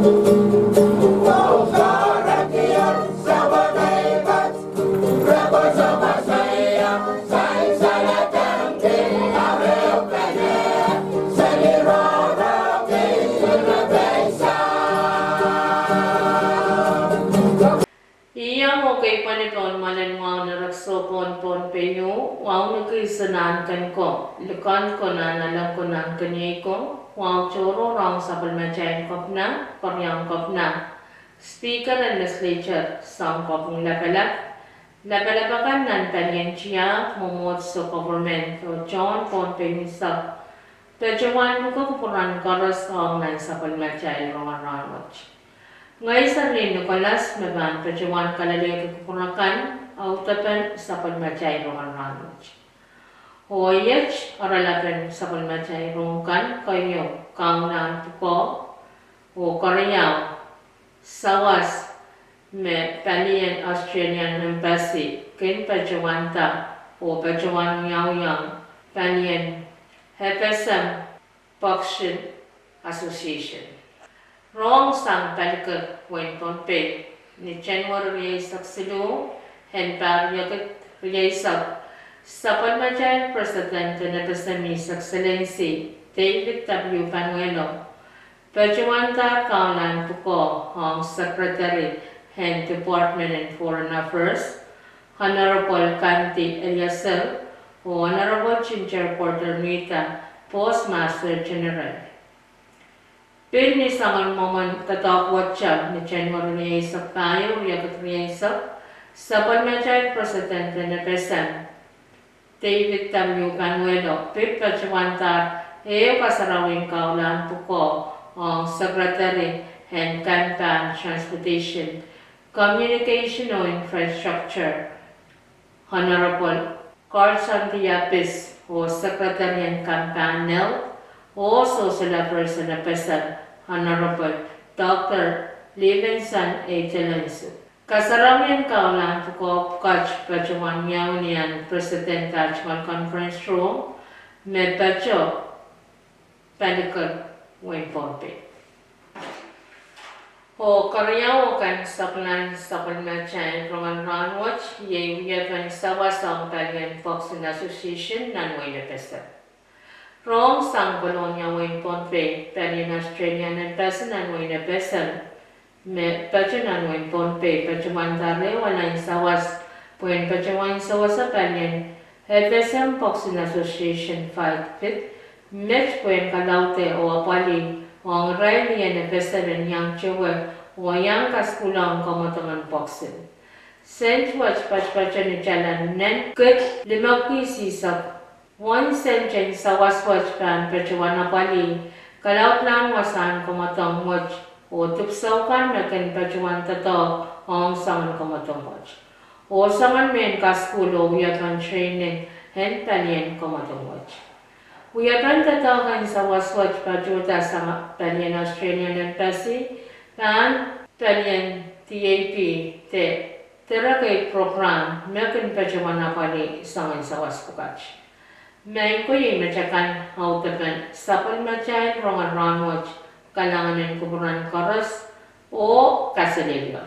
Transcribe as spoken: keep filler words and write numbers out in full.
Ih iang oh keipweni pohn mwoalen wahu en erekiso pohn Pohnpei, wahu ni kihsang nan ken ko, likend ko nan aleng ko nan keniei ko, wahu tohrohr ong sapwellimatail Kepina, Keriaun Kepina, Speaker en Legislature, Sounkopwung Lapalap, lapalap akan nan palien tiahk, mwomwohdiso, government, oh tohn Pohnpei unsek, patohwan pwuko kupwuren koaros ong nan sapwellimatail rongen rahnwet. Ngehi Serlin Nicholas me pahn patohwan kalelehki kupwur akan, audepen sapwellimatail rongen rahnwet. Oh iet oaralapen sapwellimatail rohng kan, keieu kaunlahn pwukoa, oh keriau sawas me palien Australian Embassy kin patohwanda oh patohwan wiawiong palien FSM Boxing Association. Rohng sang palikir wehin Pohnpei, ni January rieisek siluh, en pahr riekid rieisek, sapwellimatail President en FSM, His Excellency David W. Panuelo, patohwandahr kaunlahn pwukoa ong Secretary en Department en Foreign Affairs, Honorable Kanti Eliaser, oh Honorable Ginger Porter Nuidah, Postmaster General. Pil ni soangen mwomwen doadoahk wet, ni January rieisek pahieu, riekid rieisek, sapwellimatail President en FSM, David W. Panuelo, pil patohwandahr ehu kasarawien kaunlahn pwukoa ong Secretary en Kampahn, Transportation, Communication oh Infrastructure, Honorable Carson Iabis, oh Secretary en Kampahn, Health oh Social Affairs en FSM, Honorable Doctor Levinson A. Telensu. Kasarawien kaunlahn pwukoa pwukat patohwan wiawi ni ahn President ah General Conference Room me patoh palikir wehin Pohnpei. Oh keriau oh kainsaklan sapwellimatail rongen rahnwet iei wiepen sawas ong palien Boxing Association nan wehin FSM. Rohng sang Kolonia wehin Pohnpei, palien Australian Embassy nan wehin FSM me patoh nan wehin Pohnpei patohwandahr ehu alasang sawas pwehn patohwan sawasa palien FSM Boxing Association fight fit, met pwehn kalaudehla oh apwalih ong irail en FSM en iang tewe oh iang kasukuhla ong kamwadong en boxing. Sent wet patopato ni July nin kid limepwiki isihsek. Uwen sent en sawas wet pahn patohwan apwalih kalaudlahn wasahn kamwadong wet oh dipwisou kan me kin patohwan doadoahk ong soangen kamwadong wet oh soangen mehn kasukuhl oh wiepen training en palien kamwadong wet. Wiepen doadoahk en sawas wet patohda sang palien Australian Embassy pahn palien DAP de direkei program me kin patohwan apwalih soangen sawas pwukat. Maing ko, iei metakan audepen sapwellimatail rongen rahnwet. Kalahngan en kupwuren koaros oh kaselehlie.